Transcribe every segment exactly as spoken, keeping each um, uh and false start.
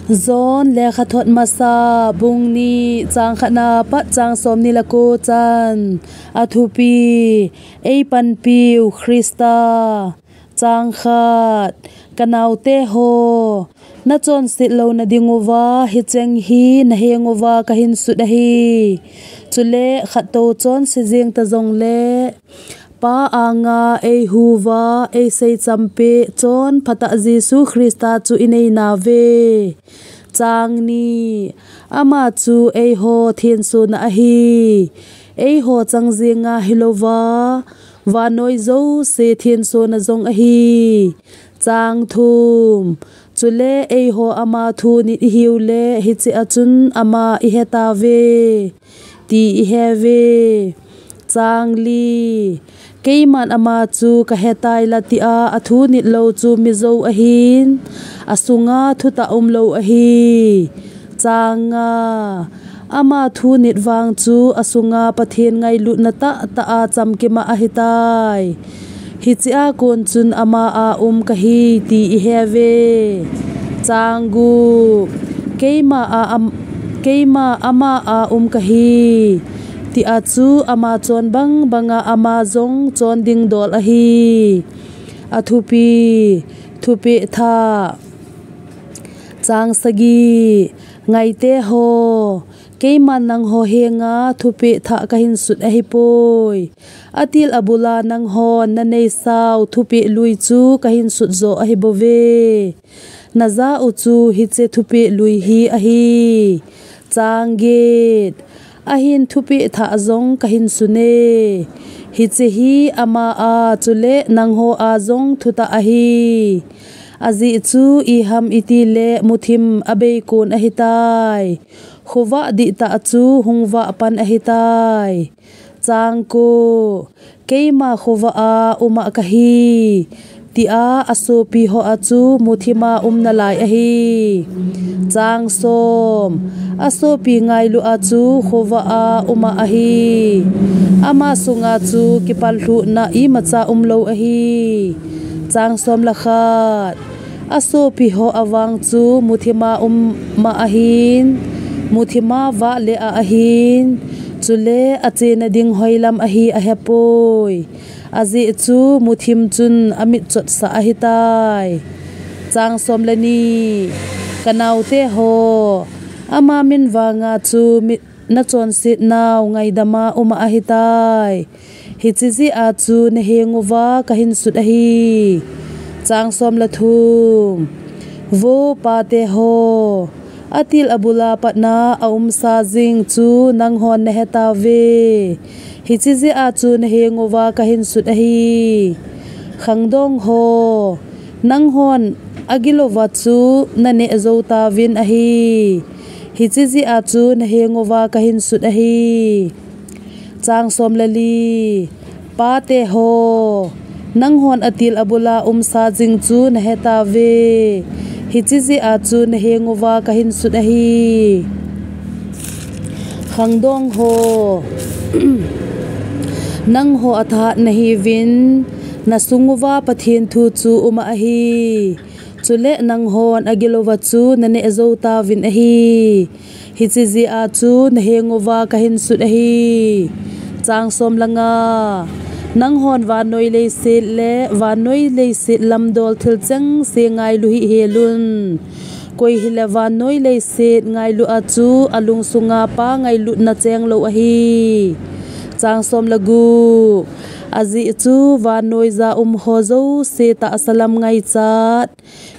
John lekhathot masa bung ni chang khatna pat chang somni le ko chan. A thupi: Ei panpiu Krista. Chang khat: Ka naote ho, na chonset louna dinguva hicheng hi na henguva ka hinsut ahi. Chule khattou chonse jeng ta jongle, Pa anga ei huva ei seichampeh chonphatah Jesu Krista chu i nei nauve. Chang ni: Ama chu eiho thensona ahi. Eiho chang jenga hilouva, vannoi jouse thensona jong ahi. Chang thum: Chule eiho ama thunit i hiu le, hiche a chun ama i hetauve, ti i heuve. Chang li: Keiman ama chu ka hetai la, tia a thunit lou chu mijou ahin, a sunga thutah umlou ahi. Chang nga: Ama thunit vang chu a sunga Pathen ngailutna tahtah a chamkima ahitai. Hiche a kon chun ama a um kahi, ti i heuve. Chang gup: Keima a am, keima ama a um kahi, tia chu ama chon bang banga ama jong chon ding dol ahi. A thupi: Thupeh thah. Chang sagi: Ngaite ho, keiman nangho henga thupeh thah ka hinsut ahipoi. Atil abula nanghon na neisau thupeh lui chu ka hinsut jo ahibouve. Na ja u chu hiche thupeh lui hi ahi. Chang get: Ahin thupeh thah jong ka hinsune. Hiche hi ama a, chule nangho a jong thutah ahi. Ajeh chu iham itile muthim a beikon ahitai. Khovah dihtah chu hung vah pan ahitai. Chang ko: Keima khovah a uma kahi, tia a sopi ho a chu muthima um nalai ahi. Chang som: A sopi ngailu a chu khovah a uma ahi. Ama sunga chu kipallhuhna imacha umlou ahi. Chang som le khat: A sopi ho avang chu muthima uma ahin, muthima vah le a ahin, chule achena ding hoilam ahi ahepoi. Ajeh chu muthim chun amit chotsah ahitai. Chang som le ni: Ka naote ho, ama min vanga chu mi, na chonset nau ngaidama uma ahitai. Hiche jeh a chu na henguva ka hinsut ahi. Chang som le thum: Vo pate ho, atil abula patna a umsa jing chu nanghon na hetauve. Hiche jeh a chu na henguva ka hinsut ahi. Khangdong ho, nanghon agilouva chu na neh jou tauvin ahi. Hiche jeh a chu na henguva ka hinsut ahi. Chang som le li: Pate ho, nanghon atil abula umsa jing chu na hetauve. Hiche jeh a chu na henguva ka hinsut ahi. Khangdong ho, nangho athahat nahiuvin, na sunguva Pathen thu chu uma ahi. Chule nanghon agilouva chu na neh jou tauvin ahi. Hiche jeh a chu na henguva ka hinsut ahi. Chang som le nga: Nanghon vannoi leiset le vannoi leiset lamdol thil chengse ngailu hih helun. Koi hile vannoi leiset ngailu a chu alung sunga Pa ngailutna chenglou ahi. Chang som le gup: Ajeh chu vannoija um ho jouse tahsa lam ngaichat,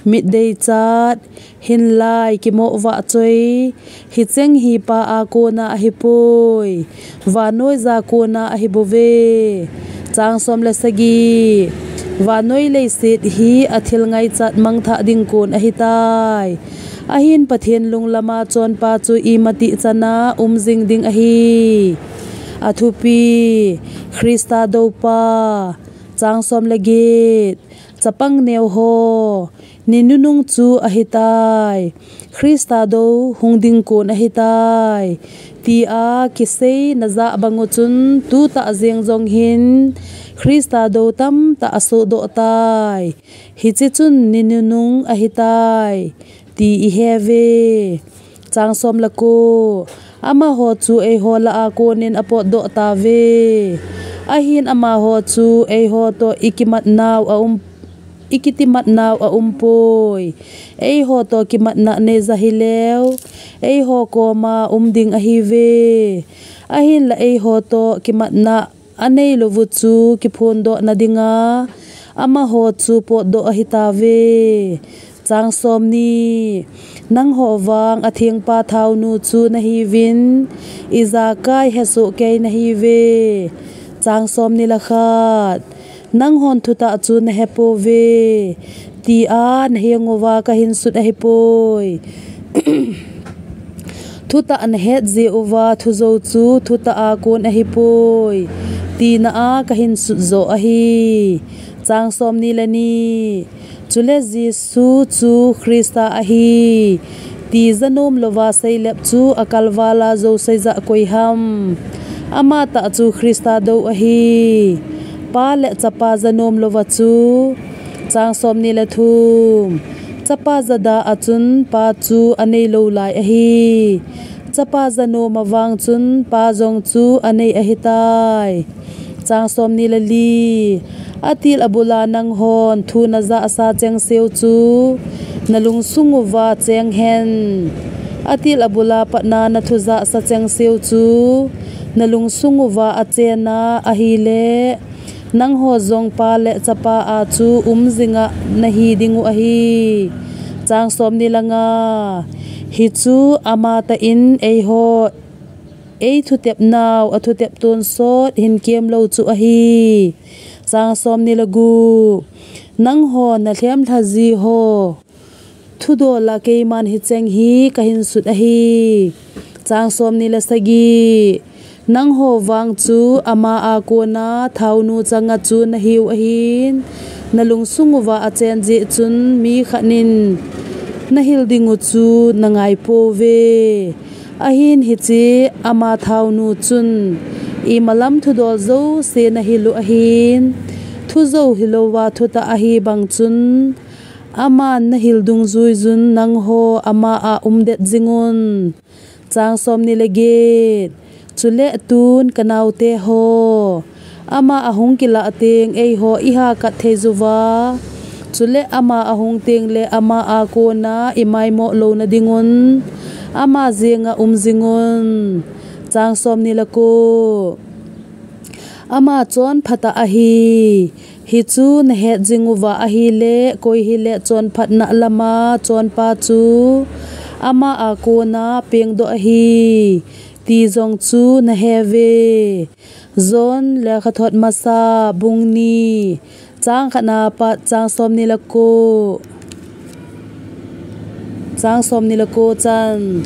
mit deichat, hinlai kimoh vahchoi, hicheng hi Pa a kona ahipoi, vannoija kona ahibouve. Chang som le sagi: Vannoi leiset hi athil ngaichat mangthah ding kon ahitai. Ahin Pathen lunglama chonpa chu imatih chana um jing ding ahi. A thupi: Krista doupa. Chang som le get: Chapang neo ho, ni nunung chu ahitai. Krista dou hung ding kon ahitai, tia kisei najah bang u chun tutah jeng jong hin Krista dou tamtah asohdoh tai. Hiche chun ni nunung ahitai. ti iheuve. Chang som le ko. Amaho chu eiho lah a konin apotdoh tauve. Ahin amaho chu eiho toh ikimatnau a um, ikitimatnau aumpoi. Eiho toh kimatna neija hileu, eiho koma um ding ahiuve. Ahinla eiho toh kimatna anei louvu chu kiphondoh nadinga amaho chu potdoh ahitauve. Chang som ni. Nangho vang athengpa thaonu chu nahiuvin, ijakai hesoh kei nahiuve. Chang som ni le khat. Nanghon thutah chu nahepouve, tia nahenguva kahinsut ahipoi. Thutah nahet jeh uva thujou chu thutah a kon ahipoi, tina a kahinsut joh ahi. Chang som ni le ni. Chule Jesu chu Christa ahi, ti janom louva seilep chu akalvala jou seija koiham? Amatah chu Christa dou ahi. Pa le Chapa janom louva chu. Chang som ni le thum. Chapa jada a chun Pa chu anei lou lai ahi. Chapa janom a vang chun Pa jong chu anei ahitai. Chang som ni le li. Atil abula nanghon thu najahsa chengseu chu nalungsung uva cheng hen. Atil abula patna nathu jahsa chengseu chu nalungsung uva achena ahile, nangho jong Pa le Chapa a chu um jinga nahi dingu ahi. Chang som ni le nga. Hichu amatah in eiho eithutepnau athutep tonsot hin kemlou chu ahi. Chang som ni le gup. Nangho nalhem lhaji ho thudola keiman hicheng hi kahinsut ahi. Chang som ni le sagi. Nangho vang chu Ama a kona thaonu changa chu nahiu ahin, nalungsung uva achen jeh chun mi khat in nahil dingu chu nangaipouve. Ahin hiche Ama thaonu chun imalam thudol jouse nahil u ahin, thujou hilouva thutah ahi bang chun, Aman nahil dungjuijun nangho Ama a umdet jingun. Chang som ni le get. Chule tun kanaote ho, Ama ahung kilah teng eiho ihakat theijuva, chule Ama ahung tengle Ama a kona imaimo louna dingun Ama jenga um jingun. Chang som ni le ko. Ama chonphat ahi. Hichu nahet jinguva ahile, koi hile chonphatna lama chonpa chu Ama a kona pengdoh ahi, ti jong chu naheuve. John lekhathot masa bung ni, chang khatna pat chang som ni le ko. Chang som ni le ko chan.